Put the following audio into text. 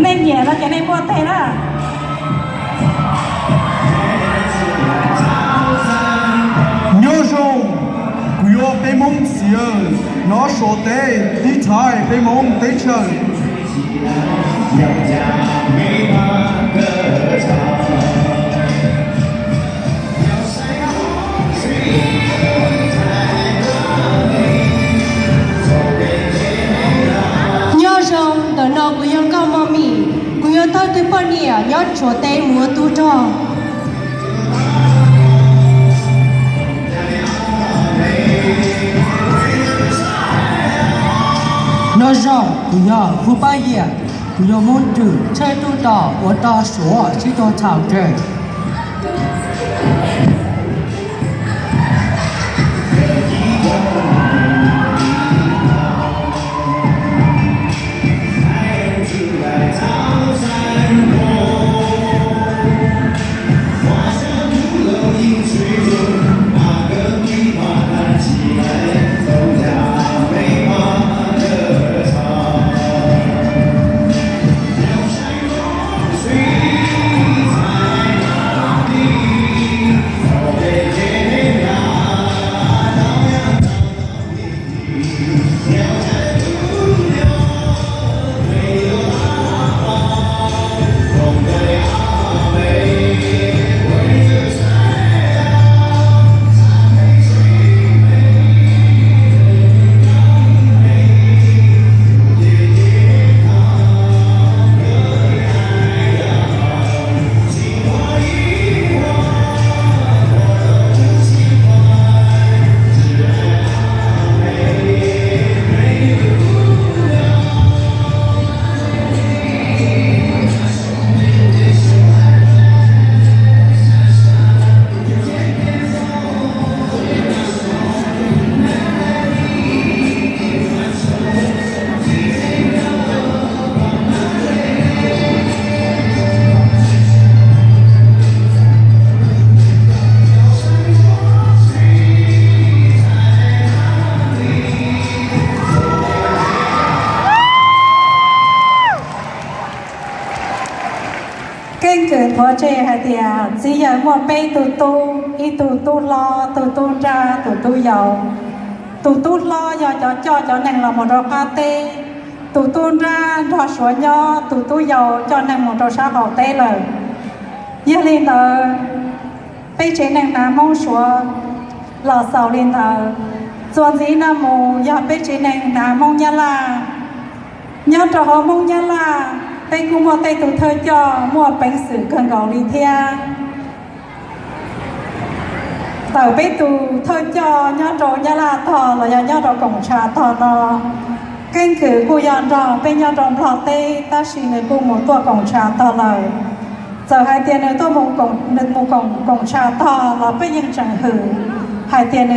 Nej nyiam no ces nej npuaj teg na. Nyob zoo, kuv yog peb Hmoob Xiaw, nyob Suav teb, tib thaiv peb Hmoob teb chaws. Nyob zoo, ntawm no kuv yog Nkauj Mos Mim, kuv yuav thauj tus poj niam nyob Suav teb mus ua tub rog. Nyob zoo, kuv yog Hmoob Paj Yias, kuv yog Hmoob Rwm, tshawb tub rog ua rog Suav sib tau txhaum tseg. Keeb kwm qhuav tseg hais tias txiv yawg muaj peb tug tub, ib tug tub hlob, tug tub nrab, tug tub yau. Tug tub hlob yog cov coj cov neeg los mus rau qab teb, tug tub nrab nrog Suav nyob, tug tub yau coj neeg mus rau sab qaum teb lawm. Yog li ntawd, peb tsev neeg hnav Hmoob Suav los xaus li ntawd. Txuas ntxiv no mus yog peb tsev neeg hnav Hmoob Nyab Laj. Nyob rau hauv Hmoob Nyab Laj, peb kuj muaj tej tus thawj coj muaj peev xwm kawg nkaus li thiab. Tawm peb tus thawj coj nyob rau Nyab Laj tog los yog nyob rau Koom Tsha tog no, keeb kwm kuj yog nrog peb nyob rau Nplog teb, tab sis nws kuj mus tuaj Koom Tsha tog lawm. Txawm hais tias nws tuaj mus, nws mus Koom Tsha tog los peb yeej tseem hwm hais tias